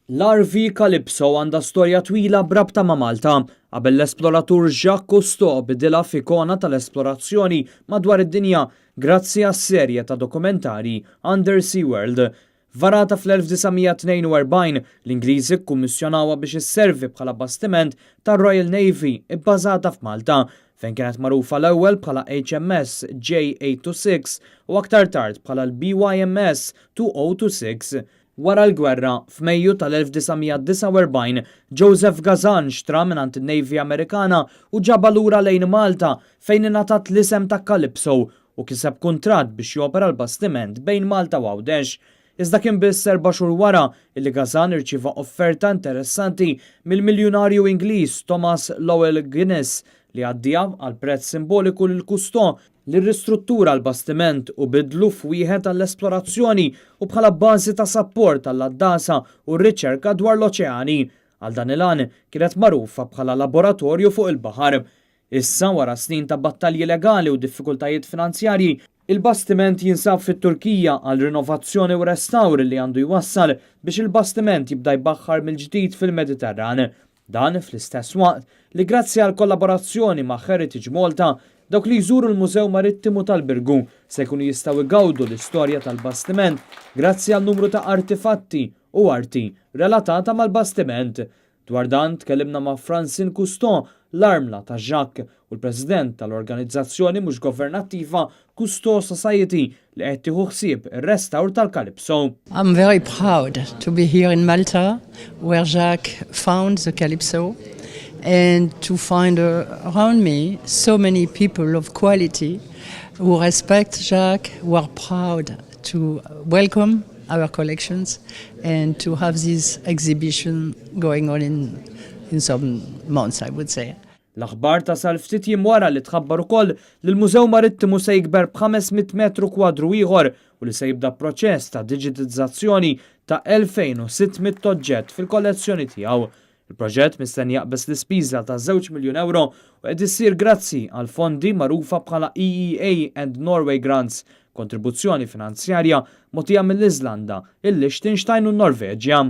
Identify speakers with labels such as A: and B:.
A: L-RV Calypso għandha storja twila b'rabta ma' Malta. Qabel l-esploratur Jacques Cousteau bidilha f'ikona tal-esplorazzjoni madwar id-dinja grazzi għas-serje ta' dokumentari Undersea World. Varata fl-1942, l-Ingliżi kkummissjonawha biex isservi bħala bastiment tar-Royal Navy ibbażata f'Malta, fejn kienet magħrufa l-ewwel bħala HMS J826 u aktar tard bħala l-BYMS 2026. Wara l-gwerra, f'Mejju tal-1949, Joseph Gazan xtra mingħand in-Navy Amerikana u ġabha lura lejn Malta fejn ingħatat l-isem ta' Calypso u kiseb kuntratt biex jopera l-bastiment bejn Malta u Għawdex. Iżda kien biss 4 xhur wara illi Gazan irċieva offerta interessanti mill-miljunarju Ingliż Thomas Lowell Guinness li għaddieha għal prezz simboliku lil Cousteau li ristruttura l-bastiment u bidlu f'wieħed għall-esplorazzjoni u bħala bażi ta' sapport għall-għaddasa u r-riċerka dwar l-oċeani. Għal dan il-għan kienet magħrufa bħala laboratorju fuq il-baħar. Issa, wara snin ta' battalji legali u diffikultajiet finanzjarji, il-bastiment jinsab fit-Turkija għal rinnovazzjoni u restawr li għandu jwassal biex il-bastiment jibda jbaħħar mill-ġdid fil-Mediterran. Dan fl-istess waqt li, grazzi għal kollaborazzjoni ma' Heritage Malta, dawk li jżuru l-Mużew Marittimu tal-Birgu se jkunu jistgħu igawdu l-istorja tal-bastiment grazzi għal numru ta' artifatti u arti relatata mal-bastiment. Dwar dan tkellimna ma' Francine Cousteau, l-armla ta' Jacques u l-president tal-organizzazzjoni mhux governattiva Cousteau Society li qed tieħu ħsieb ir-restawr tal-Calypso.
B: I'm very proud to be here in Malta, where Jacques found the Calypso, and to find around me so many people of quality who respect Jacques, who are proud to welcome our collections and to have this exhibition going on in some months, I would say.
A: L-aħbar tasal ftit jiem wara li tħabbar ukoll li l-Mużew Marittimu se jikber b'500 metru kwadru ieħor u li se jibda proċess ta' diġitizzazzjoni ta' 2600 oġġett fil-kollezzjoni tiegħu. Il-proġett mistenni jaqbeż l-ispiża ta' 2 miljun euro u qed issir grazzi għal fondi magħrufa bħala EEA and Norway Grants, kontribuzzjoni finanzjarja mogħtija mill-Iżlanda, il-Liechtenstein u Norveġja.